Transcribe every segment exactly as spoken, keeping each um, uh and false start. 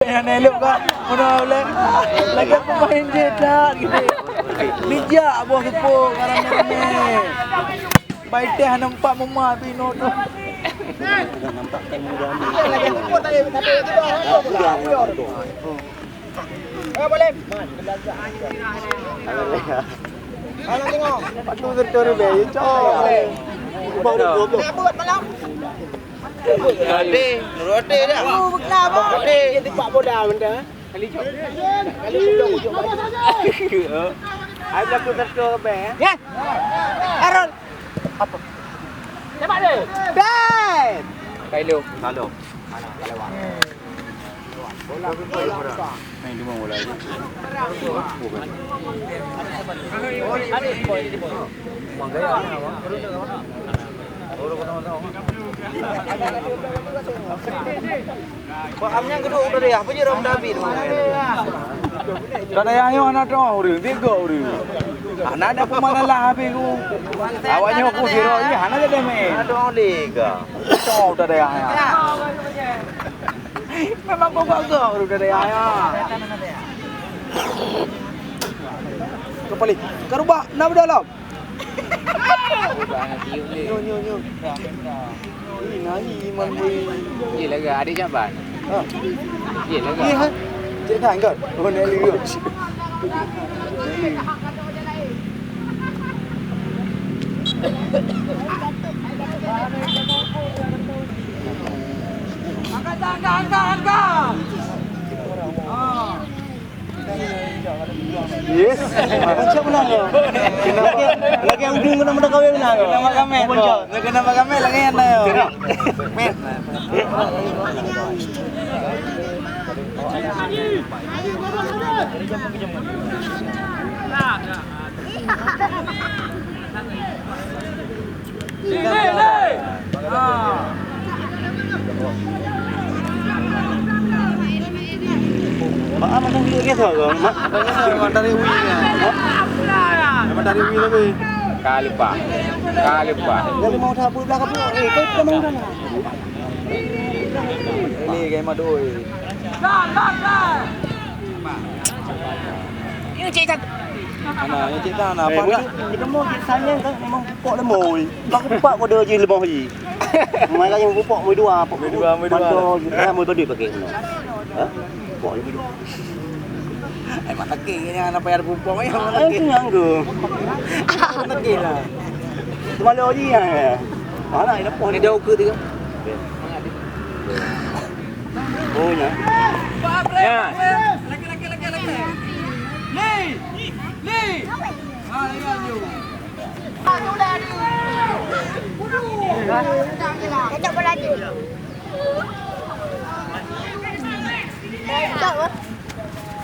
Nyang elok ka, meunan ulèe. Lagèe peumain jih that gitu. Bijak boh seupôt ngon ramè-ramè. Bai teh hana empat meuma pih nyoe tu. Lagèe seupôt tadi, tapi itu dah. Eh, boleh. Halo, tengok. Aku setor be, cok. Boleh. Nak buat malam. Ade, nurut ade dah. Aku bekla, Bang. Ade. Jadi pak bola benda. Kali jom. Kali jom, jom. Ayo, aku setor be, ya. Ya. Arul. Apa? Cepat deh. Dai. Kailo. Halo. Mana? Lewat. Udah dayah nyoe hana teuh ureueng, tiga ureueng. Hana ada pun masalah habis tu. Awak nyoe ku siro ni hana ada deh meh. Hana teuh oleh ke? Cok udah dayah nyoe. Memang kau gagah udah dayah nyoe. Kepala, karubak, nak berdalam. Nyo, nyo, nyo. Ih, nani iman boy. Ye lah, adik siapa? Ha? Ye lah. Ye, ha? Cik Tan kan? Oh, Nelly tu. Angkat, angkat, angkat, angkat. Ah. Yes. Macam mana ya? Lagi, lagi ujung kena mata kawin lah. Kena makan meh. Macam. Kena makan meh lagi yang dah. Meh. Mak, ah, macam dia biasa ke, Mak? Macam mana, Mak, dari Ui ni? Memang dari Ui tapi. Ka leupah. Ka leupah. Dia mau tak apa belah kapu. Eh, kau tak mau dah lah. Ini kayak Mak Doi. Ini cik tak. Mana, ini cik tak, mana? Eh, apa? Dia mau cik sayang kan, memang pok lemoi. Bak kupak kode jih lemoh jih. Mai lagi pupok moi dua, pok moi dua, moi dua. Pando jih, eh, moi badui pakai kena. Ha? Pupok moi dua. Eh, mana kek ni, anak payah pupok ni, mana kek? Eh, kenyang ke? Mana kek lah. Malu jih ya. Mana ada pok ni? Ada ukur tiga. Oh, ya. Ya. Lagi, lagi, lagi, lagi. Ni. Ni. Ha, lagi, lagi.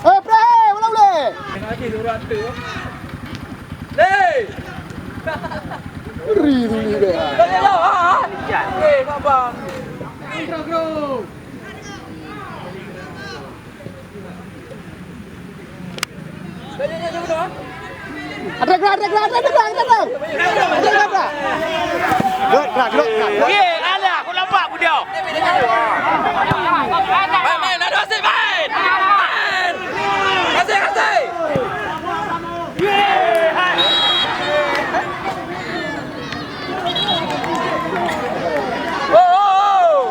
Eh, Ibrahim, ulang uleh. Ngeri tu ni, Ibrahim. Eh, Baba. Ada gerak, ada gerak, ada gerak, ada gerak. Ada gerak, ada gerak. Gerak, gerak, gerak, gerak. Ye, alah, aku nampak aku dia. Main, main, ada asyik main. Main. Kasih, kasih. Oh, oh, oh.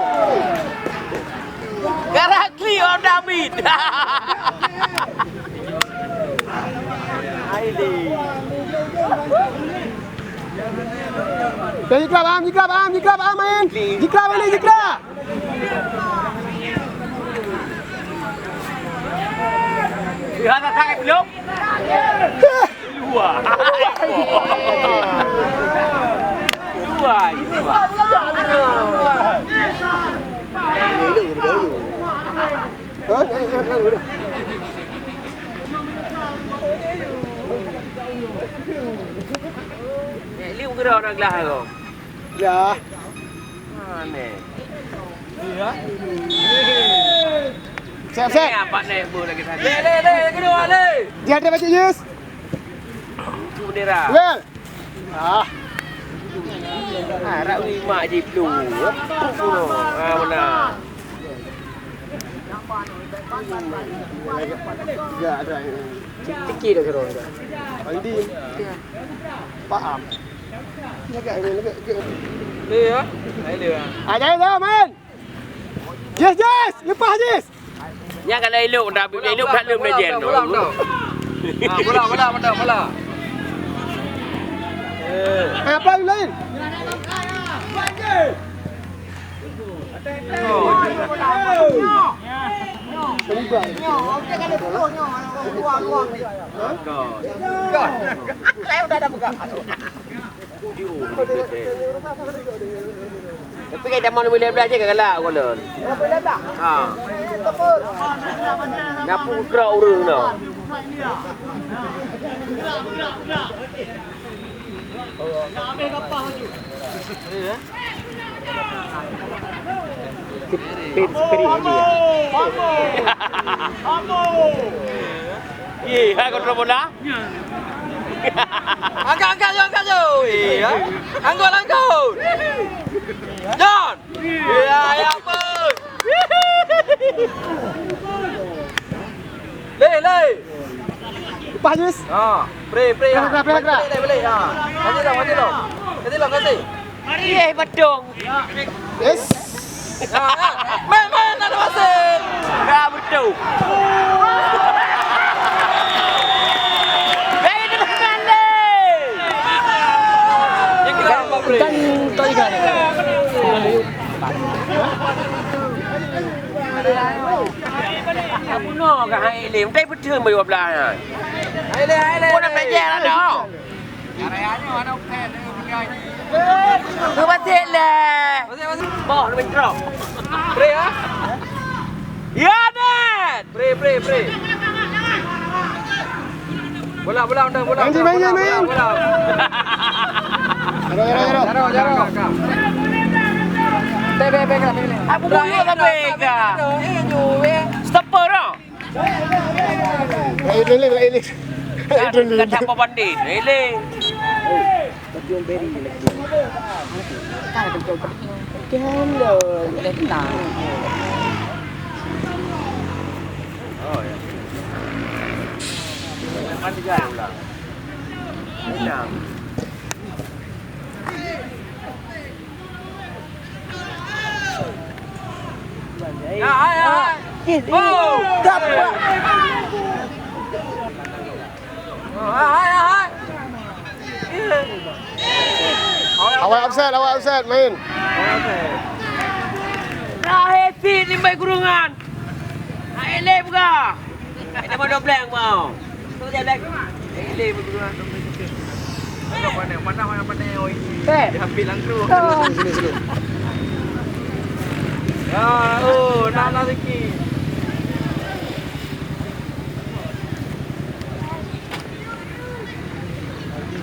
Karakli Om David. Hai, Li. Dah, jikra, Bang, jikra, Bang, jikra, Bang, main. Jikra, main, jikra. Lihat, tak, tak, belum. Dua. Dua. Dua. Eh, Li, geura orang gelah tu. Ya. Mana? Siap, siap. Ni apa naik bu lagi tadi? Le, le, le, kedua, le. Dia ada baca, Yus. Itu bendera. Well. Ah. Ah, rak lima je tu. Ah, mana? Ciki dah seru dah. Paham. Ada ya? Ada ya, main. Yes, yes, lepas yes. Nyan kalau elok dah, elok tak lom dah jen. Bola, bola, bola, bola, bola. Eh. Apa lain? Tapi kan zaman lima belas je kan galak gol. Ha. Nyapu kerak ureueng tu. Spirit, spirit ni dia. Ye, hai kontrol bola. Angkat, angkat, angkat, angkat. Eh, ya. Angkut, angkut. John. Ya, ya ampun. Leh, leh. Lepas, Jus. Ha, pre, pre, ha. Gerak, gerak, gerak. Balik, balik, balik. Ha. Kasih dong, kasih dong. Kasih dong, kasih. Ye, betul. Yes. Ha, ha. Main, main, ada masih. Dah betul. Dari depan, leh. Yang kira apa, pre? Dan tak ingat. Bunoe ka hai lé, utai beutôi bayu blah nyan. Hai lé, hai lé. Kau nak belajar lah dah. Kau masih lé. Masih, masih. Boh, lebih drop. Pre, ya? Ya, Dad. Pre, pre, pre. Bola, bola, bola, bola. Main, main, main, main. Bola, bola. Jaro, jaro, jaro. Jaro, jaro. Bek, bek, bek, bek. Apa boleh lah, bek, ah? Stopper, ah. Eh, dulu, eh, dulu. Eh, dulu. Kata apa banding? Eh, leh. Tapi orang beri je lagi. Kan ada betul. Kan dah, dah tenang. Oh, ya. Kan tiga ulang. Tenang. Ya, hai, hai. Oh. Dapat. Awai offside, awai offside, main. Terakhir sit, limbai kurungan. Hai, leh buka. Kita mau dobleng, mau. Tu je, Black. Hai, leh buka. Mana, mana, mana, mana, oi. Eh. Dia ambil langsung. Oh. Sini, sini. Ah, oh, nak, nak sikit.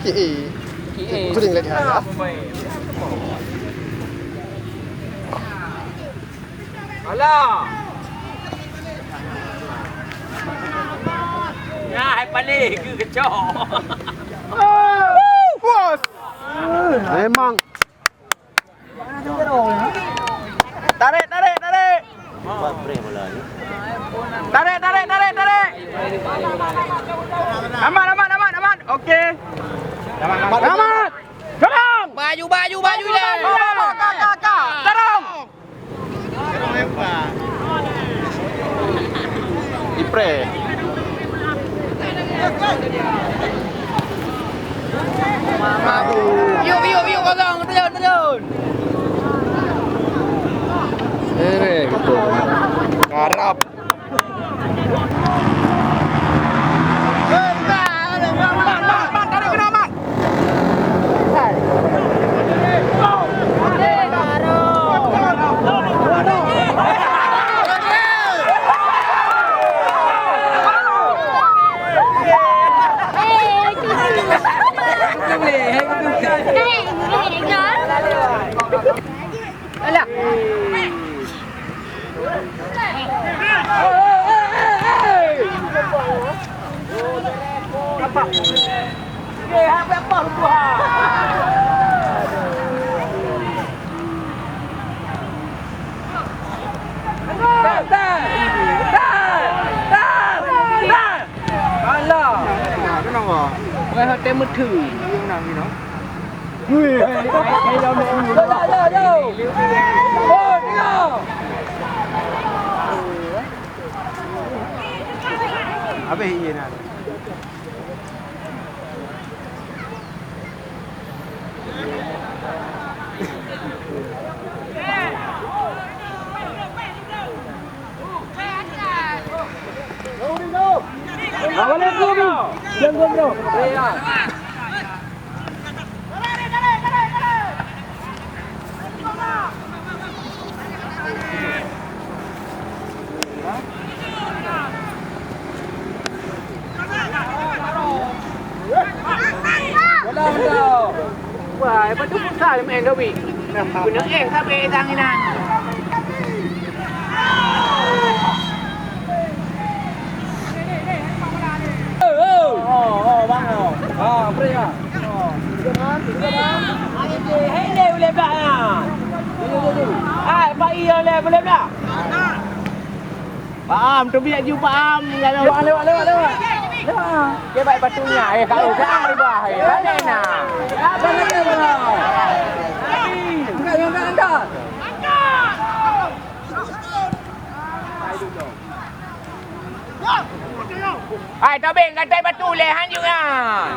K A. K A. Kuning lagi ada. Alah. Ya, hai paling ke kecok. Bos. Memang. Tarik, tarik, tarik. Tarik, tarik, tarik, tarik. Aman, aman, aman, aman. Okey. Aman. Dorong. Maju, maju, maju, maju, maju. Dorong. Ipre. Yuk, yuk, yuk, kosong. Terjun, terjun. Ini betul. Harap. Alah. Hotel Meutheun. Habéh ié na. Wah, lepas tu futsal main kami. Guna eh, sampai tanginan. Oh, oh, oh, bang, oh. Ah, beri, ah. Oh. Tiga, bang. Tiga, bang. Hai, hai, hai, boleh belah, ya. Hai, Pak Iya, boleh, boleh belah. Paham, tu biar ju paham. Lewat, lewat, lewat, lewat. Lewat. Dia baik batu nya, eh, kalau jangan rubah, eh. Mana nak? Apa lagi, bang? Angkat, angkat, angkat. Hai, Tobing, katai batu leh, hanjeuet ah.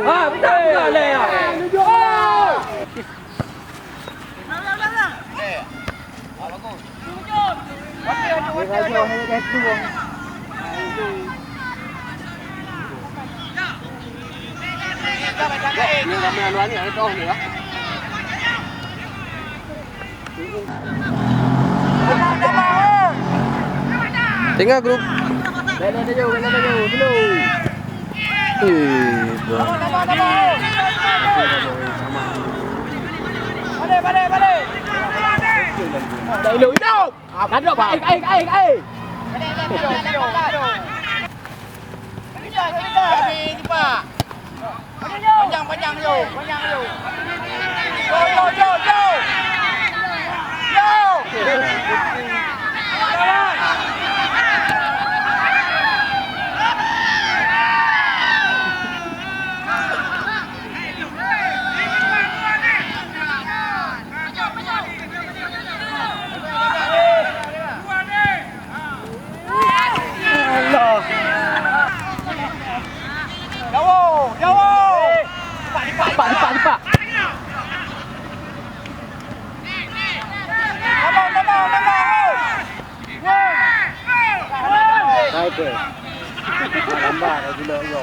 Ah, betul, betul, leh, ya. Tinggal grup. Eh, bah. Balik, balik, balik. Dah elok, elok. Dah drop, kae, kae, kae, kae. Panjang, panjang, yo. Panjang, yo. Yo, yo, yo, yo. Yo. Allah. Jauh, jauh. Lipat, lipat, lipat. Tabang, tabang, tabang. Sniper. Lambat dah gila, yo.